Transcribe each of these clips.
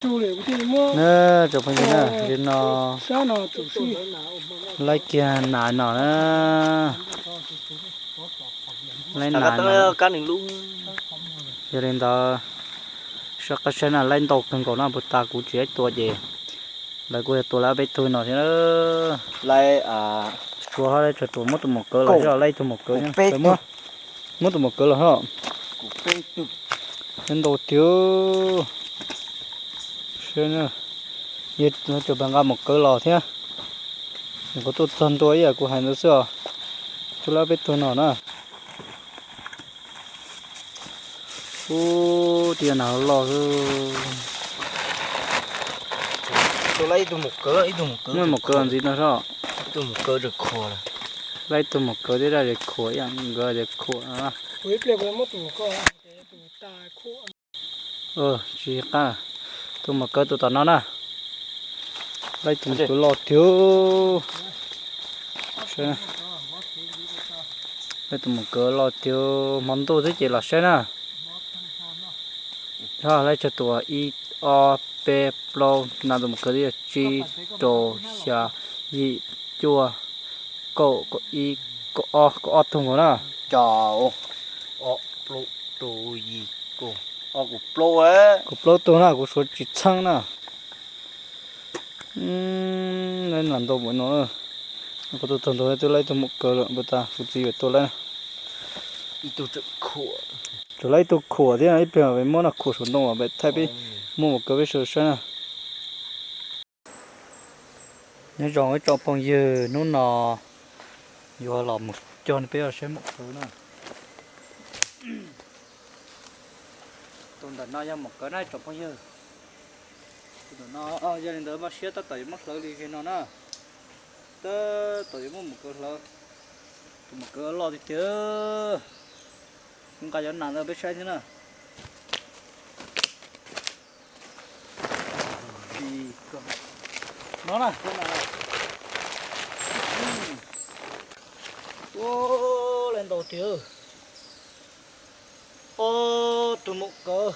Na, tsoom phooj ywg na, li no laib kiag nas no na. Laib nas no. Yog li ntawd, soj qab saib na, laib ntau kawg nkaus no, puag ta kuv tsis laib tua ces lawv kuj yog tua laib peb tug no thiab. Laib, suav ho laib tsuas tua muab tus maum kawv los, laib tus maum kawv, muab tus maum kawv los ho. Laib ntau tiag. Yog cov pab nqa maum kawv los thiab. Kuv tuaj txog ntua ib yam kuv hais ntawd xwb os. Tua laib peb tug no na. Ub, tias nas loj xwb. Tus laib ib tug maum kawv, ib tug maum kawv, muaj maum kawv ntxiv no soj. Ib tug maum kawv, laib ib tug maum kawv thiab daj zes khuam ib yam nkawd zes khuam no. Tsis qab, tus maum kawv tus tom no na. Laib tus maum kawv loj tiag. Laib tus maum kawv loj tiag, hmo ntuj xwb ces los saib na. Yog laib tsawg tus, ib, ob, peb, plaub, nas tus maum kawv twb yog tsib, rau, xya, yim, cuaj, kaum, kaum ib, kaum ob, kaum ob tug nkaus na. Ob, plaub, rau, yim, kaum, ob, kaum plaub, kaum plaub tug na, kuv suav tsis txheeb na. Laib nas ntau npaum no. Kuv tus txog ntug twb laib ib tug maum kawv lawm, puag ta kuv txiv yuav tua laib. Tsuas laib ib tug khuam thiab, ib pliag peb muab no khuam saum ntoo peb thaij peb muaj maum kawv peb sawv saib na. Nyob zoo ib tsoom phooj ywg, hnub no yuav los mus coj peb saib maum kawv na. Tus ntawm no yog maum kawv na ib tsoom phooj ywg. Tus ntawm no, yog li ntawd mas siab tab tom yuav muab hlawv li no na. Tab tom yuav muab maum kawv hlawv. Tus maum kawv loj tiag tiag. Kuv nqa cov nas ntawd peb saib thiab na. No na, ua, laib ntau tiag. Ob tug maum kawv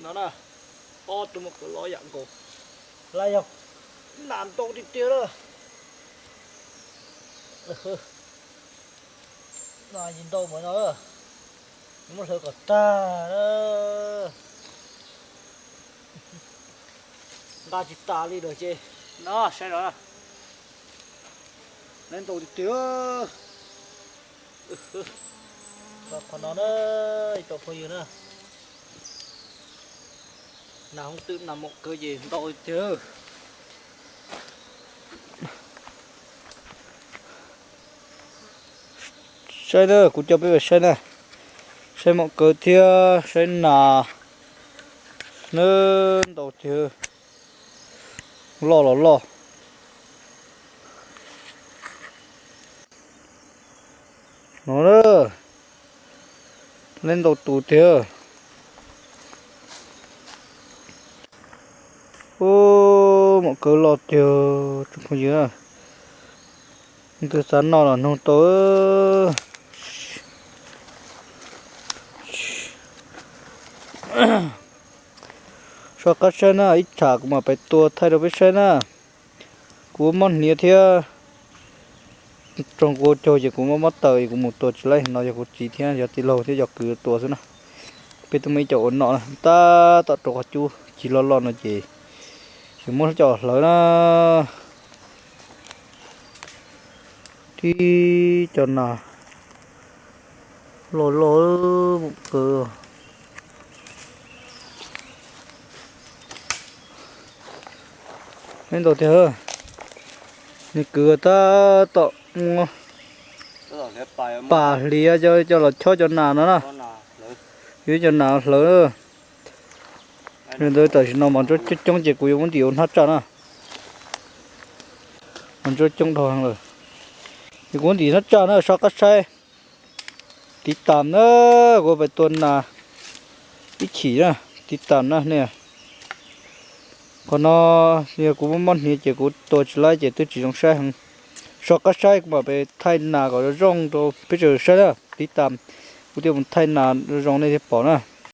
no na, ob tug maum kawv loj yam nkaus. Laib yog nas ntau tiag tiag na. Nas ntau mas no, muab hlawv kom tag. Nqa tsis tas li lawm ces no saib no, laib ntau tiag tiag. Qhov no na, ib tsoom phooj ywg na, nas hooj twm nas maum kawv ces ntau tiag. Saib na, kuv coj peb saib na, saib maum kawv thiab saib nas, ntau tiag, loj los loj. No, laib ntau tus tiag. Ub, maum kawv loj tiag tsoom phooj ywg. Leej twg xav noj los nug tau. Soj qab saib na, ib tsam kuv mam pais tua thaij rau peb saib na. Kuv mob hniav thiab, roog kuv caug ces kuv mob mob taw es kuv mus tua tsis laib no, yog kuv txiv thiab yog tij laug thiab yog kwv tua xwb na. Peb twb muaj ib co ua noj na, tab tom rau qhov cub cig loj loj no ces yuav muab coj hlawv na. Tib co nas loj loj maum kawv. Laib ntau tiag. Nws kwv tab tom muab pas hliav coj los chob cov nas no na. Yuav cov nas hlawv. Li ntawd tam sim no mos ntsuab coob coob ces kuv yuav muab ntim ua hnab tsaj na. Mos ntsuab coob dhau lawm. Ces kuv muab ntim hnab tsaj na, soj qab saib. Tiv tam na, kuv pais tua nas ib chim na, tiv tam na nej. Qhov no yog kuv mob mob hniav ces kuv tua tsis laib ces twb tsis zoo saib heev. Soj qab saib kuv mam pais thaij nas kom zoo zoo rau peb sawv daws saib na, tiv tam. Kuv thiaj mus thaij nas zoo zoo nej thiaj pom na.